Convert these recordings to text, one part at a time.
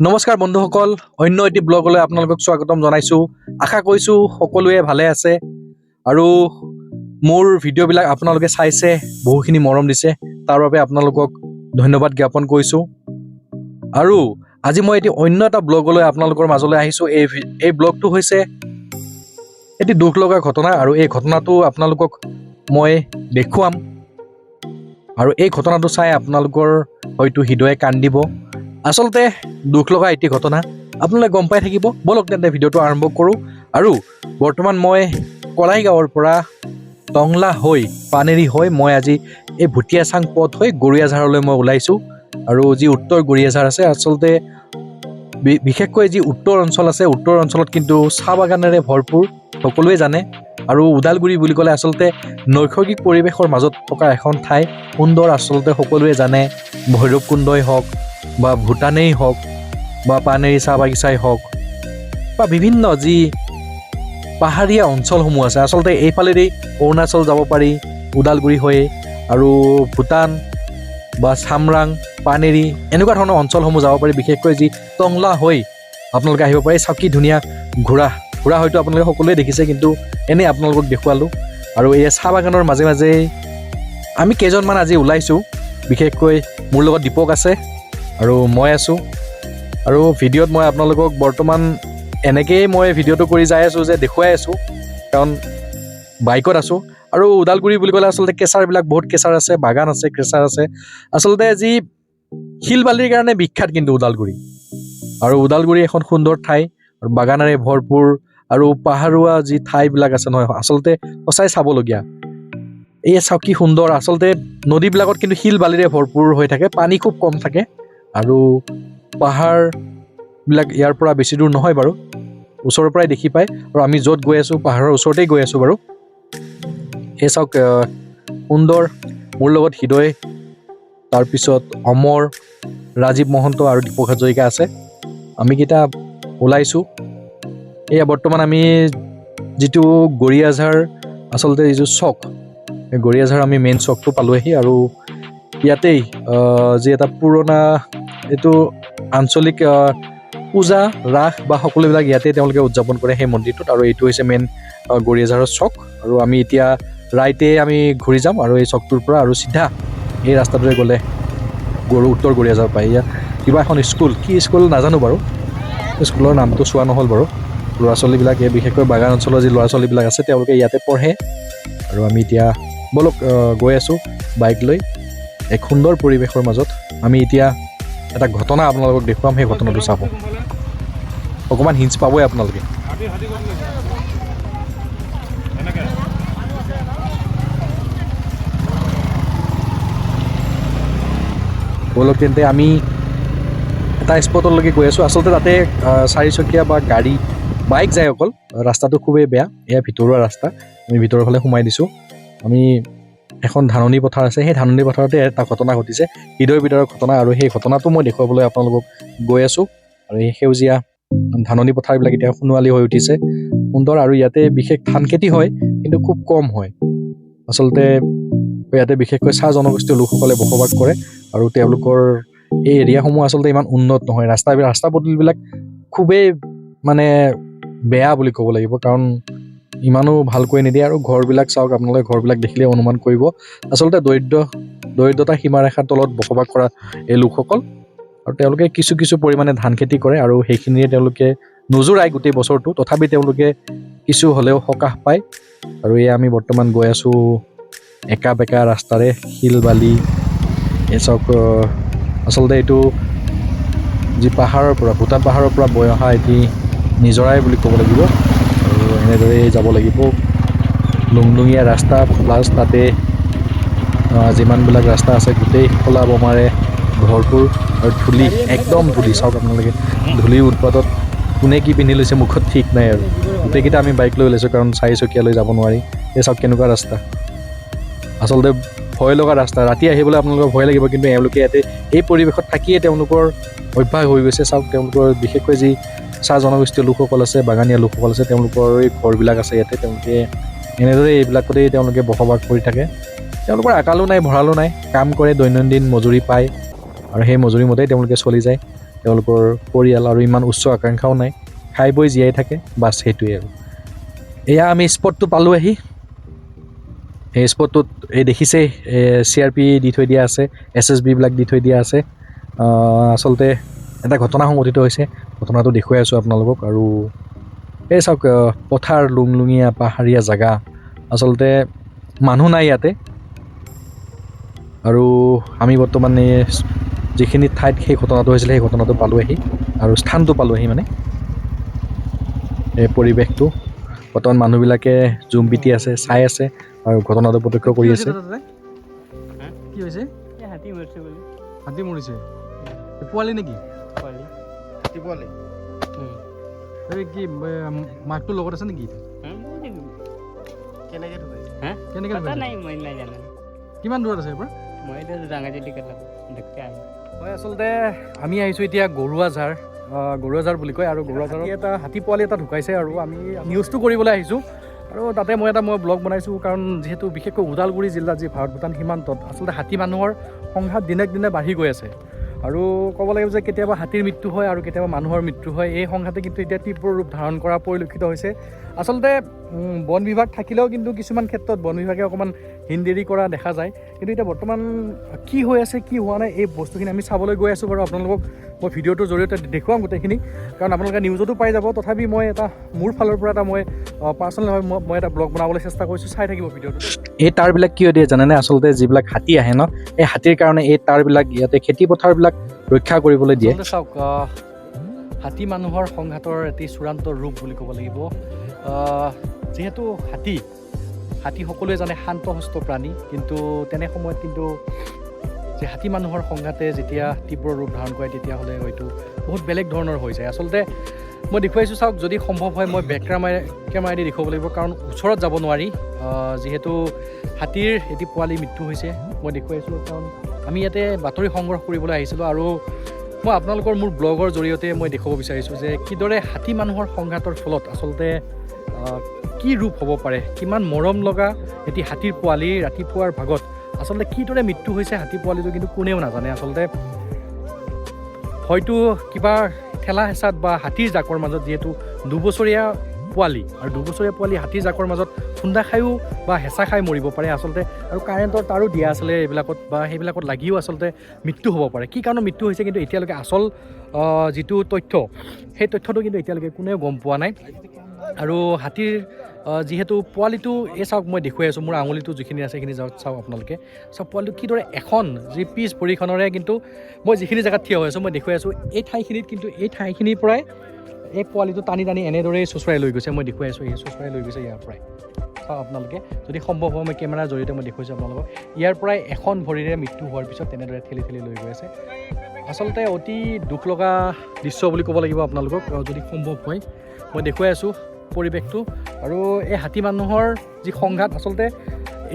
নমস্কাৰ বন্ধুসকল, অন্য এটি ব্লগলৈ আপোনালোকক স্বাগতম জনাইছোঁ। আশা কৰিছোঁ সকলোৱে ভালে আছে আৰু মোৰ ভিডিঅ'বিলাক আপোনালোকে চাইছে, বহুখিনি মৰম দিছে, তাৰ বাবে আপোনালোকক ধন্যবাদ জ্ঞাপন কৰিছোঁ। আৰু আজি মই এটি অন্য এটা ব্লগলৈ আপোনালোকৰ মাজলৈ আহিছোঁ। এই ব্লগটো হৈছে এটি দুখ লগা ঘটনা আৰু এই ঘটনাটো আপোনালোকক মই দেখুৱাম আৰু এই ঘটনাটো চাই আপোনালোকৰ হয়তো হৃদয়ে কান্দিব। আচলতে দুখ লগা এটি ঘটনা, আপোনালোকে গম পাই থাকিব। ব'লক তেন্তে ভিডিঅ'টো আৰম্ভ কৰোঁ। আৰু বৰ্তমান মই কলাইগাঁৱৰ পৰা টংলা হৈ, পানেৰী হৈ মই আজি এই ভুটীয়াচাং পথ হৈ গৰিয়াঝাৰলৈ মই ওলাইছোঁ। আৰু যি উত্তৰ গৰিয়াঝাৰ আছে, আচলতে বিশেষকৈ যি উত্তৰ অঞ্চল আছে, উত্তৰ অঞ্চলত কিন্তু চাহ বাগানেৰে ভৰপূৰ, সকলোৱে জানে। আৰু ওদালগুৰি বুলি ক'লে আচলতে নৈসৰ্গিক পৰিৱেশৰ মাজত থকা এখন ঠাই, সুন্দৰ। আচলতে সকলোৱে জানে, ভৈৰৱকুণ্ডই হওক বা ভূটানেই হওক বা পানেৰী চাহ বাগিচাই হওক বা বিভিন্ন যি পাহাৰীয়া অঞ্চলসমূহ আছে, আচলতে এইফালেদি অৰুণাচল যাব পাৰি ওদালগুৰি হৈ আৰু ভূটান বা চামৰাং, পানেৰী এনেকুৱা ধৰণৰ অঞ্চলসমূহ যাব পাৰি। বিশেষকৈ যি টংলা হৈ আপোনালোকে আহিব পাৰে। চাওক কি ধুনীয়া ঘোঁৰা। ঘোঁৰা হয়তো আপোনালোকে সকলোৱে দেখিছে, কিন্তু এনেই আপোনালোকক দেখুৱালোঁ। আৰু এই চাহ বাগানৰ মাজে মাজে আমি কেইজনমান আজি ওলাইছোঁ। বিশেষকৈ মোৰ লগত দীপক আছে আৰু মই আছোঁ। আৰু ভিডিঅ'ত মই আপোনালোকক বৰ্তমান এনেকেই মই ভিডিঅ'টো কৰি যাই আছোঁ যে দেখুৱাই আছোঁ, কাৰণ বাইকত আছোঁ। আৰু ওদালগুৰি বুলি ক'লে আচলতে কেঁচাৰবিলাক বহুত কেঁচাৰ আছে, বাগান আছে, কেঁচাৰ আছে। আচলতে যি শিল বালিৰ কাৰণে বিখ্যাত কিন্তু ওদালগুৰি। আৰু ওদালগুৰি এখন সুন্দৰ ঠাই আৰু বাগানেৰে ভৰপূৰ আৰু পাহাৰুৱা যি ঠাইবিলাক আছে নহয়, আচলতে সঁচাই চাবলগীয়া। এই চাওক কি সুন্দৰ। আচলতে নদীবিলাকত কিন্তু শিল বালিৰে ভৰপূৰ হৈ থাকে, পানী খুব কম থাকে। আৰু পাহাৰবিলাক ইয়াৰ পৰা বেছি দূৰ নহয় বাৰু, ওচৰৰ পৰাই দেখি পায়। আৰু আমি য'ত গৈ আছোঁ, পাহাৰৰ ওচৰতেই গৈ আছোঁ বাৰু। এই চাওক, সুন্দৰ। মোৰ লগত হৃদয়, তাৰপিছত অমৰ, ৰাজীৱ মহন্ত আৰু দীপক হাজৰিকা আছে। আমিকেইটা ওলাইছোঁ। এয়া বৰ্তমান আমি যিটো গৰিয়াঝাৰ, আচলতে যিটো চক, এই গৰিয়াঝাৰ আমি মেইন চকটো পালোঁহি। আৰু ইয়াতেই যি এটা পুৰণা এইটো আঞ্চলিক পূজা, ৰাস বা সকলোবিলাক ইয়াতে তেওঁলোকে উদযাপন কৰে সেই মন্দিৰটোত। আৰু এইটো হৈছে মেইন গৰিয়াঝাৰৰ চক। আৰু আমি এতিয়া ৰাইতে আমি ঘূৰি যাম আৰু এই চকটোৰ পৰা আৰু চিধা এই ৰাস্তাটোৰে গ'লে উত্তৰ গৰিয়াঝাৰ পায়। ইয়াত কিবা এখন স্কুল, কি স্কুল নাজানো বাৰু, স্কুলৰ নামটো চোৱা নহ'ল বাৰু। ল'ৰা ছোৱালীবিলাক, এই বিশেষকৈ বাগান অঞ্চলৰ যি ল'ৰা ছোৱালীবিলাক আছে, তেওঁলোকে ইয়াতে পঢ়ে। আৰু আমি এতিয়া ব'লক গৈ আছোঁ বাইক লৈ এক সুন্দৰ পৰিৱেশৰ মাজত। আমি এতিয়া এটা ঘটনা আপোনালোকক দেখুৱাম, সেই ঘটনাটো চাব, অকণমান হিন্টছ পাবই আপোনালোকে। হাতী হাতী ক'ত লৈছে? এনেকে। ব'লক তেন্তে আমি এটা স্পটলৈকে গৈ আছোঁ। আচলতে তাতে চাৰিচকীয়া বা গাড়ী, বাইক যায় অকল, ৰাস্তাটো খুবেই বেয়া। এয়া ভিতৰুৱা ৰাস্তা, আমি ভিতৰৰ ফালে সোমাই দিছোঁ। আমি এখন ধাননি পথাৰ আছে, সেই ধাননি পথাৰতে এটা ঘটনা ঘটিছে, হৃদয় বিদাৰক ঘটনা। আৰু সেই ঘটনাটো মই দেখুৱাবলৈ আপোনালোকক গৈ আছোঁ। আৰু এই সেউজীয়া ধাননি পথাৰবিলাক এতিয়া সোণোৱালী হৈ উঠিছে, সুন্দৰ। আৰু ইয়াতে বিশেষ ধান খেতি হয়, কিন্তু খুব কম হয়। আচলতে ইয়াতে বিশেষকৈ চাহ জনগোষ্ঠীয় লোকসকলে বসবাস কৰে আৰু তেওঁলোকৰ এই এৰিয়াসমূহ আচলতে ইমান উন্নত নহয়। ৰাস্তা পদূলিবিলাক খুবেই মানে বেয়া বুলি ক'ব লাগিব, কাৰণ ইমানো ভালকৈ নিদিয়ে। আৰু ঘৰবিলাক চাওক আপোনালোকে, ঘৰবিলাক দেখিলে অনুমান কৰিব আচলতে দৰিদ্ৰতা সীমাৰেখাৰ তলত বসবাস কৰা এই লোকসকল। আৰু তেওঁলোকে কিছু কিছু পৰিমাণে ধান খেতি কৰে আৰু সেইখিনিয়ে তেওঁলোকে নোজোৰাই গোটেই বছৰটো, তথাপি তেওঁলোকে কিছু হ'লেও সকাহ পায়। আৰু এয়া আমি বৰ্তমান গৈ আছোঁ একা বেকা ৰাস্তাৰে, শিল বালি। এই চাওক, আচলতে এইটো যি পাহাৰৰ পৰা, ভূটান পাহাৰৰ পৰা বৈ অহা এটি নিজৰাই বুলি ক'ব লাগিব। আৰু এনেদৰেই যাব লাগিব, লুংলুঙীয়া ৰাস্তা, প্লাছ তাতে যিমানবিলাক ৰাস্তা আছে গোটেই খোলা বোমাৰে ভৰপূৰ আৰু ধূলি, একদম ধূলি। চাওক আপোনালোকে, ধূলিৰ উৎপাতত কোনে কি পিন্ধি লৈছে মুখত ঠিক নাই। আৰু গোটেইকেইটা আমি বাইক লৈ ওলাইছোঁ, কাৰণ চাৰিচকীয়া লৈ যাব নোৱাৰি। এই চাওক কেনেকুৱা ৰাস্তা, আচলতে ভয় লগা ৰাস্তা। ৰাতি আহিবলৈ আপোনালোকৰ ভয় লাগিব, কিন্তু এওঁলোকে ইয়াতে এই পৰিৱেশত থাকিয়ে তেওঁলোকৰ অভ্যাস হৈ গৈছে। চাওক, তেওঁলোকৰ বিশেষকৈ যি চাহ জনগোষ্ঠীয় লোকসকল আছে, বাগানীয়া লোকসকল আছে, তেওঁলোকৰ এই ঘৰবিলাক আছে ইয়াতে। তেওঁলোকে এনেদৰে এইবিলাকতেই তেওঁলোকে বসবাস কৰি থাকে। তেওঁলোকৰ আকালো নাই, ভঁৰালো নাই, কাম কৰে, দৈনন্দিন মজুৰি পায় আৰু সেই মজুৰি মতেই তেওঁলোকে চলি যায়। তেওঁলোকৰ পৰিয়াল আৰু ইমান উচ্চ আকাংক্ষাও নাই, খাই বৈ জীয়াই থাকে, বাছ সেইটোৱেই। আৰু এয়া আমি স্পটটো পালোঁ আহি। এই স্পটটোত এই দেখিছেই, চিআৰপি দি থৈ দিয়া আছে, এছএছবিবিলাক দি থৈ দিয়া আছে। আচলতে এটা ঘটনা সংঘটিত হৈছে, ঘটনাটো দেখুৱাই আছোঁ আপোনালোকক। আৰু এই চাওক, পথাৰ, লুংলুঙীয়া পাহাৰীয়া জেগা, আচলতে মানুহ নাই ইয়াতে। আৰু আমি বৰ্তমান এই যিখিনি ঠাইত সেই ঘটনাটো হৈছিলে, সেই ঘটনাটো পালোঁ আহি আৰু স্থানটো পালোঁ আহি। মানে এই পৰিৱেশটো বৰ্তমান মানুহবিলাকে জুম পিটি আছে, চাই আছে আৰু ঘটনাটো প্ৰত্যক্ষ কৰি আছে। কি হৈছে? এই হাতী মৰিছে বোলে। হাতী মৰিছে? পোৱালি নেকি? পোৱালি। পোৱালি। এই কি মাকটো লগত আছে নেকি? কেনেকে ঢুকাইছে? হা? কেনেকে? पता नहीं, मैं नहीं जाना। কিমান দূৰত আছে ইয়াৰ পৰা? মই তো ৰাঙাজুলি कर धक्के आया। হয়, আচলতে আমি আহিছোঁ এতিয়া গৰুৱাঝাৰ, গৰুৱাঝাৰ বুলি কয়। আৰু গৰুৱাঝাৰত এটা হাতী পোৱালি এটা ঢুকাইছে আৰু আমি নিউজটো কৰিবলৈ আহিছোঁ। আৰু তাতে মই ব্লগ বনাইছোঁ, কাৰণ যিহেতু বিশেষকৈ ওদালগুৰি জিলাত যি ভাৰত ভূটান সীমান্তত আচলতে হাতী মানুহৰ সংঘাত দিনক দিনে বাঢ়ি গৈ আছে। আৰু ক'ব লাগিব যে কেতিয়াবা হাতীৰ মৃত্যু হয় আৰু কেতিয়াবা মানুহৰ মৃত্যু হয়। এই সংঘাতে কিন্তু এতিয়া তীব্ৰ ৰূপ ধাৰণ কৰা পৰিলক্ষিত হৈছে। আচলতে বন বিভাগ থাকিলেও কিন্তু কিছুমান ক্ষেত্ৰত বন বিভাগে অকণমান হিনদেৰি কৰা দেখা যায়। কিন্তু এতিয়া বৰ্তমান কি হৈ আছে, কি হোৱা নাই, এই বস্তুখিনি আমি চাবলৈ গৈ আছোঁ। বাৰু আপোনালোকক মই ভিডিঅ'টোৰ জৰিয়তে দেখুৱাম গোটেইখিনি, কাৰণ আপোনালোকে নিউজতো পাই যাব। তথাপি মই এটা মোৰ ফালৰ পৰা এটা মই পাৰ্চনেলভাৱে মই এটা ব্লগ বনাবলৈ চেষ্টা কৰিছোঁ। চাই থাকিব ভিডিঅ'টো। এই তাঁৰবিলাক কিয় দিয়ে জানেনে? আচলতে যিবিলাক হাতী আহে ন, এই হাতীৰ কাৰণে এই তাঁৰবিলাক ইয়াতে খেতি পথাৰবিলাক ৰক্ষা কৰিবলৈ দিয়ে। চাওক, হাতী মানুহৰ সংঘাতৰ এটি চূড়ান্ত ৰূপ বুলি ক'ব লাগিব। যিহেতু হাতী হাতী সকলোৱে জানে শান্ত সুস্থ প্ৰাণী, কিন্তু তেনে সময়ত কিন্তু যে হাতী মানুহৰ সংঘাতে যেতিয়া তীব্ৰ ৰূপ ধাৰণ কৰে, তেতিয়াহ'লে হয়তো বহুত বেলেগ ধৰণৰ হৈ যায়। আচলতে মই দেখুৱাইছোঁ, চাওক, যদি সম্ভৱ হয় মই বেক কেমেৰাদি দেখুৱাব লাগিব, কাৰণ ওচৰত যাব নোৱাৰি। যিহেতু হাতীৰ এটি পোৱালি মৃত্যু হৈছে, মই দেখুৱাইছোঁ, কাৰণ আমি ইয়াতে বাতৰি সংগ্ৰহ কৰিবলৈ আহিছিলোঁ। আৰু মই আপোনালোকৰ মোৰ ব্লগৰ জৰিয়তে মই দেখুৱাব বিচাৰিছোঁ যে কিদৰে হাতী মানুহৰ সংঘাতৰ ফলত আচলতে কি ৰূপ হ'ব পাৰে, কিমান মৰম লগা এটি হাতীৰ পোৱালি ৰাতিপুৱাৰ ভাগত আচলতে কিদৰে মৃত্যু হৈছে হাতী পোৱালিটো, কিন্তু কোনেও নাজানে। আচলতে হয়তো কিবা ঠেলা হেঁচাত বা হাতীৰ জাকৰ মাজত, যিহেতু 2 বছৰীয়া পোৱালি আৰু 2 বছৰীয়া পোৱালি হাতীৰ জাকৰ মাজত খুন্দা খায়ো বা হেঁচা খাই মৰিব পাৰে আচলতে। আৰু কাৰেণ্টৰ তাৰো দিয়া আছিলে এইবিলাকত বা সেইবিলাকত লাগিও আচলতে মৃত্যু হ'ব পাৰে। কি কাৰণত মৃত্যু হৈছে কিন্তু এতিয়ালৈকে আচল যিটো তথ্য, সেই তথ্যটো কিন্তু এতিয়ালৈকে কোনেও গম পোৱা নাই। আৰু হাতীৰ যিহেতু পোৱালিটো, এই চাওক, মই দেখুৱাই আছোঁ, মোৰ আঙুলিটো যিখিনি আছে সেইখিনি যাওক, চাওক আপোনালোকে। চাওক পোৱালিটো কিদৰে এখন যি পিছ ভৰিখনেৰে কিন্তু মই যিখিনি জেগাত থিয় হৈ আছোঁ, মই দেখুৱাই আছোঁ, এই ঠাইখিনিত কিন্তু এই ঠাইখিনিৰ পৰাই এই পোৱালিটো টানি টানি এনেদৰেই চোঁচৰাই লৈ গৈছে। মই দেখুৱাই আছোঁ, এই চোঁচৰাই লৈ গৈছে ইয়াৰ পৰাই। চাওক আপোনালোকে, যদি সম্ভৱ হয় মই কেমেৰাৰ জৰিয়তে মই দেখুৱাইছোঁ আপোনালোকক। ইয়াৰ পৰাই এখন ভৰিৰে মৃত্যু হোৱাৰ পিছত তেনেদৰে ঠেলি ঠেলি লৈ গৈ আছে। আচলতে অতি দুখ লগা দৃশ্য বুলি ক'ব লাগিব আপোনালোকক। যদি সম্ভৱ হয় মই দেখুৱাই আছোঁ পৰিৱেশটো। আৰু এই হাতী মানুহৰ যি সংঘাত, আচলতে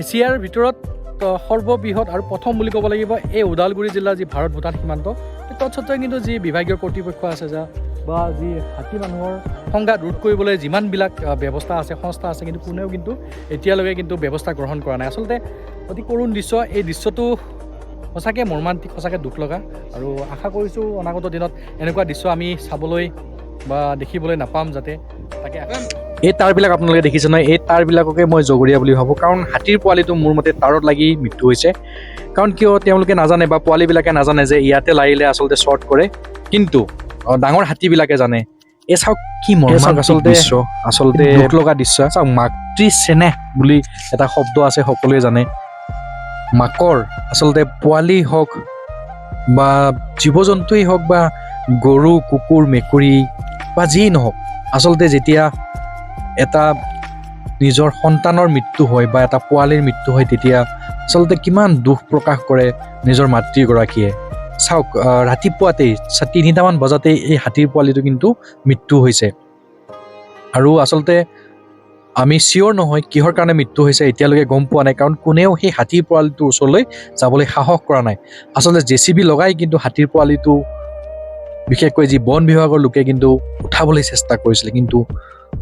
এছিয়াৰ ভিতৰত সৰ্ববৃহৎ আৰু প্ৰথম বুলি ক'ব লাগিব এই ওদালগুৰি জিলাৰ যি ভাৰত ভূটান সীমান্ত। তৎসত্ত্বেও কিন্তু যি বিভাগীয় কৰ্তৃপক্ষ আছে যা বা যি হাতী মানুহৰ সংঘাত ৰোধ কৰিবলৈ যিমানবিলাক ব্যৱস্থা আছে, সংস্থা আছে, কিন্তু কোনেও কিন্তু এতিয়ালৈকে কিন্তু ব্যৱস্থা গ্ৰহণ কৰা নাই। আচলতে অতি কৰুণ দৃশ্য। এই দৃশ্যটো সঁচাকৈ মৰ্মান্তিক, সঁচাকৈ দুখ লগা। আৰু আশা কৰিছোঁ অনাগত দিনত এনেকুৱা দৃশ্য আমি চাবলৈ বা দেখিবলৈ নাপাম যাতে, তাকে। এই তাঁৰবিলাক আপোনালোকে দেখিছে নহয়, এই তাঁৰবিলাককে মই জগৰীয়া বুলি ভাবোঁ, কাৰণ হাতীৰ পোৱালিটো মোৰ মতে তাঁৰত লাগি মৃত্যু হৈছে। কাৰণ কিয়, তেওঁলোকে নাজানে বা পোৱালিবিলাকে নাজানে যে ইয়াতে লাগিলে আচলতে শ্বৰ্ট কৰে, কিন্তু ডাঙৰ হাতীবিলাকে জানে। এই চাওক, কি মৰ্মান্তিক আচলতে দৃশ্য, আচলতে দুখ লগা দৃশ্য। চাওক, মাতৃ চেনেহ বুলি এটা শব্দ আছে, সকলোৱে জানে। মাকৰ আচলতে পোৱালি হওক বা জীৱ জন্তুৱেই হওক বা গৰু, কুকুৰ, মেকুৰী বা যিয়েই নহওক, আচলতে যেতিয়া এটা নিজৰ সন্তানৰ মৃত্যু হয় বা এটা পোৱালিৰ মৃত্যু হয়, তেতিয়া আচলতে কিমান দুখ প্ৰকাশ কৰে নিজৰ মাতৃগৰাকীয়ে। চাওক, ৰাতিপুৱাতেই 3টামান বজাতেই এই হাতীৰ পোৱালিটো কিন্তু মৃত্যু হৈছে। আৰু আচলতে আমি চিয়'ৰ নহয় কিহৰ কাৰণে মৃত্যু হৈছে, এতিয়ালৈকে গম পোৱা নাই, কাৰণ কোনেও সেই হাতীৰ পোৱালিটোৰ ওচৰলৈ যাবলৈ সাহস কৰা নাই। আচলতে জেচিবি লগাই কিন্তু হাতীৰ পোৱালিটো বিশেষকৈ যি বন বিভাগৰ লোকে কিন্তু উঠাবলৈ চেষ্টা কৰিছিলে, কিন্তু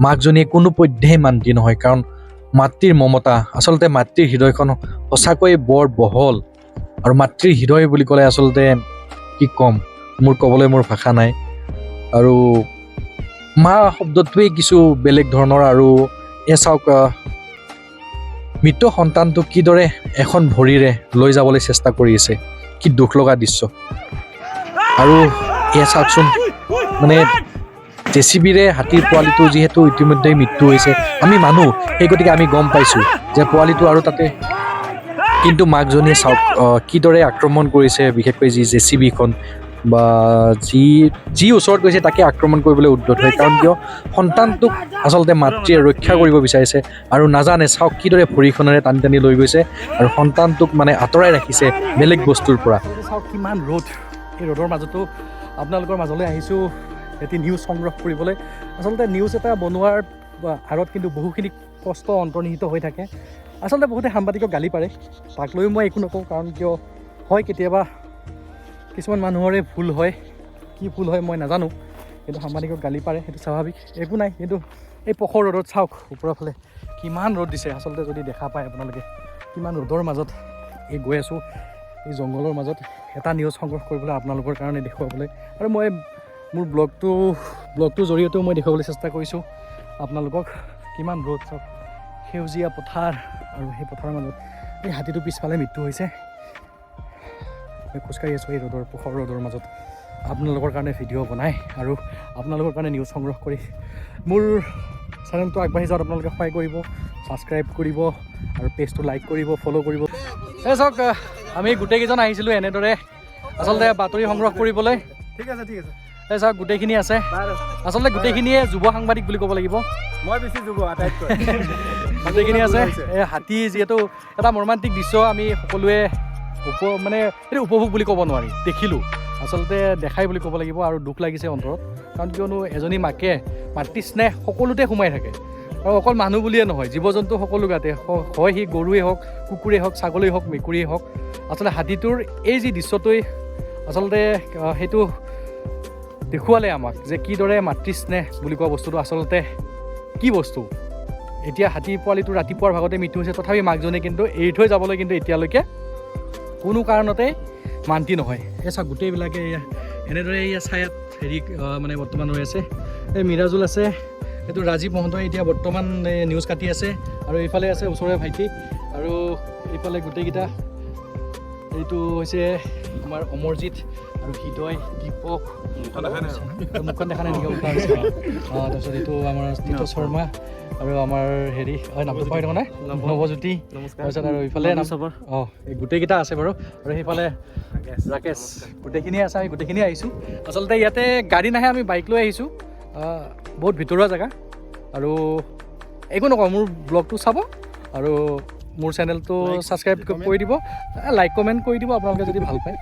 মাকজনীয়ে কোনো পধ্যেই মান্তি নহয়। কাৰণ মাতৃৰ মমতা, আচলতে মাতৃৰ হৃদয়খন সঁচাকৈয়ে বৰ বহল। আৰু মাতৃৰ হৃদয় বুলি ক'লে আচলতে কি ক'ম। মোৰ ক'বলৈ মোৰ ভাষা নাই। আৰু মা শব্দটোৱেই কিছু বেলেগ ধৰণৰ। আৰু এ চাওক, মৃত সন্তানটোক কিদৰে এখন ভৰিৰে লৈ যাবলৈ চেষ্টা কৰি আছে, কি দুখ লগা দৃশ্য। আৰু এয়া চাওকচোন, মানে জেচিবিৰে হাতীৰ পোৱালিটো যিহেতু ইতিমধ্যে মৃত্যু হৈছে, আমি মানুহ, সেই গতিকে আমি গম পাইছোঁ যে পোৱালিটো আৰু তাতে, কিন্তু মাকজনীয়ে চাওক কিদৰে আক্ৰমণ কৰিছে। বিশেষকৈ যি জেচিবিখন বা যি যি ওচৰত গৈছে তাকে আক্ৰমণ কৰিবলৈ উদ্যত হয়। কাৰণ কিয়? সন্তানটোক আচলতে মাতৃয়ে ৰক্ষা কৰিব বিচাৰিছে আৰু নাজানে। চাওক কিদৰে ভৰিখনেৰে টানি টানি লৈ গৈছে আৰু সন্তানটোক মানে আঁতৰাই ৰাখিছে বেলেগ বস্তুৰ পৰা। চাওক কিমান ৰ'দ, এই ৰ'দৰ মাজতো আপোনালোকৰ মাজলৈ আহিছোঁ এটি নিউজ সংগ্ৰহ কৰিবলৈ। আচলতে নিউজ এটা বনোৱাৰ আঁৰত কিন্তু বহুখিনি কষ্ট অন্তৰ্নিহিত হৈ থাকে। আচলতে বহুতে সাংবাদিকক গালি পাৰে, তাক লৈও মই একো নকওঁ। কাৰণ কিয় হয়, কেতিয়াবা কিছুমান মানুহৰে ভুল হয়, কি ভুল হয় মই নাজানো, কিন্তু সাংবাদিকক গালি পাৰে, সেইটো স্বাভাৱিক, একো নাই। কিন্তু এই প্ৰখৰ ৰ'দত চাওক ওপৰৰ ফালে কিমান ৰ'দ দিছে। আচলতে যদি দেখা পায় আপোনালোকে, কিমান ৰ'দৰ মাজত এই গৈ আছোঁ এই জংঘলৰ মাজত এটা নিউজ সংগ্ৰহ কৰিবলৈ, আপোনালোকৰ কাৰণে দেখুৱাবলৈ। আৰু মই মোৰ ব্লগটোৰ জৰিয়তেও মই দেখুৱাবলৈ চেষ্টা কৰিছোঁ আপোনালোকক কিমান ৰ'দ। চাওক সেউজীয়া পথাৰ আৰু সেই পথাৰৰ মাজত এই হাতীটো পিছফালে মৃত্যু হৈছে। মই খোজকাঢ়ি আছোঁ এই ৰ'দৰ, প্ৰখৰ ৰ'দৰ মাজত আপোনালোকৰ কাৰণে ভিডিঅ' বনাই আৰু আপোনালোকৰ কাৰণে নিউজ সংগ্ৰহ কৰি। মোৰ চেনেলটো আগবাঢ়ি যোৱাত আপোনালোকে সহায় কৰিব, ছাবস্ক্ৰাইব কৰিব আৰু পেজটো লাইক কৰিব, ফ'ল' কৰিব। এই চাওক, আমি গোটেইকেইজন আহিছিলোঁ এনেদৰে আচলতে বাতৰি সংগ্ৰহ কৰিবলৈ। ঠিক আছে, ঠিক আছে। এই চাওক, গোটেইখিনি আছে। আচলতে গোটেইখিনিয়ে যুৱ সাংবাদিক বুলি ক'ব লাগিব। মই বেছি যুৱ আটাইতকৈ। গোটেইখিনি আছে। এই হাতী যিহেতু এটা মৰ্মান্তিক দৃশ্য, আমি সকলোৱে মানে এইটো উপভোগ বুলি ক'ব নোৱাৰি, দেখিলোঁ, আচলতে দেখাই বুলি ক'ব লাগিব। আৰু দুখ লাগিছে অন্তৰত, কাৰণ কিয়নো এজনী মাকে মাতৃ স্নেহ সকলোতে সোমাই থাকে আৰু অকল মানুহ বুলিয়ে নহয়, জীৱ জন্তু সকলো গাতে হয়, সি গৰুৱেই হওক, কুকুৰেই হওক, ছাগলীয়ে হওক, মেকুৰীয়েই হওক। আচলতে হাতীটোৰ এই যি দৃশ্যটোৱে আচলতে সেইটো দেখুৱালে আমাক যে কিদৰে মাতৃ স্নেহ বুলি কোৱা বস্তুটো আচলতে কি বস্তু। এতিয়া হাতী পোৱালিটো ৰাতিপুৱাৰ ভাগতে মৃত্যু হৈছে, তথাপি মাকজনীয়ে কিন্তু এৰি থৈ যাবলৈ কিন্তু এতিয়ালৈকে কোনো কাৰণতে মান্তি নহয়। এই চাওক, গোটেইবিলাকে এয়া এনেদৰে এয়া ছায়াত হেৰি মানে বৰ্তমান ৰৈ আছে। এই মিৰাজুল আছে, এইটো ৰাজীৱ মহন্তই এতিয়া বৰ্তমান এই নিউজ কাটি আছে আৰু এইফালে আছে ওচৰৰে ভাইটি আৰু এইফালে গোটেইকেইটা। এইটো হৈছে আমাৰ অমৰজিৎ আৰু হৃদয়, দীপক, মুখখন দেখা নাই নেকি? অঁ, তাৰপিছত এইটো আমাৰ তীৰ্থ শৰ্মা আৰু আমাৰ হেৰি হয়, নামটো পাহৰি থকা নাই, নৱজ্যোতি। নমস্কাৰ। তাৰপিছত আৰু ইফালে অঁ, এই গোটেইকেইটা আছে বাৰু। আৰু সেইফালে ৰাকেশ, গোটেইখিনিয়ে আছে। আমি গোটেইখিনি আহিছোঁ। আচলতে ইয়াতে গাড়ী নাহে, আমি বাইক লৈ আহিছোঁ। বহুত ভিতৰুৱা জেগা আৰু একো নকওঁ, মোৰ ব্লগটো চাব আৰু মোৰ চেনেলটো ছাবস্ক্ৰাইব কৰি দিব, লাইক কমেণ্ট কৰি দিব আপোনালোকে যদি ভাল পায়।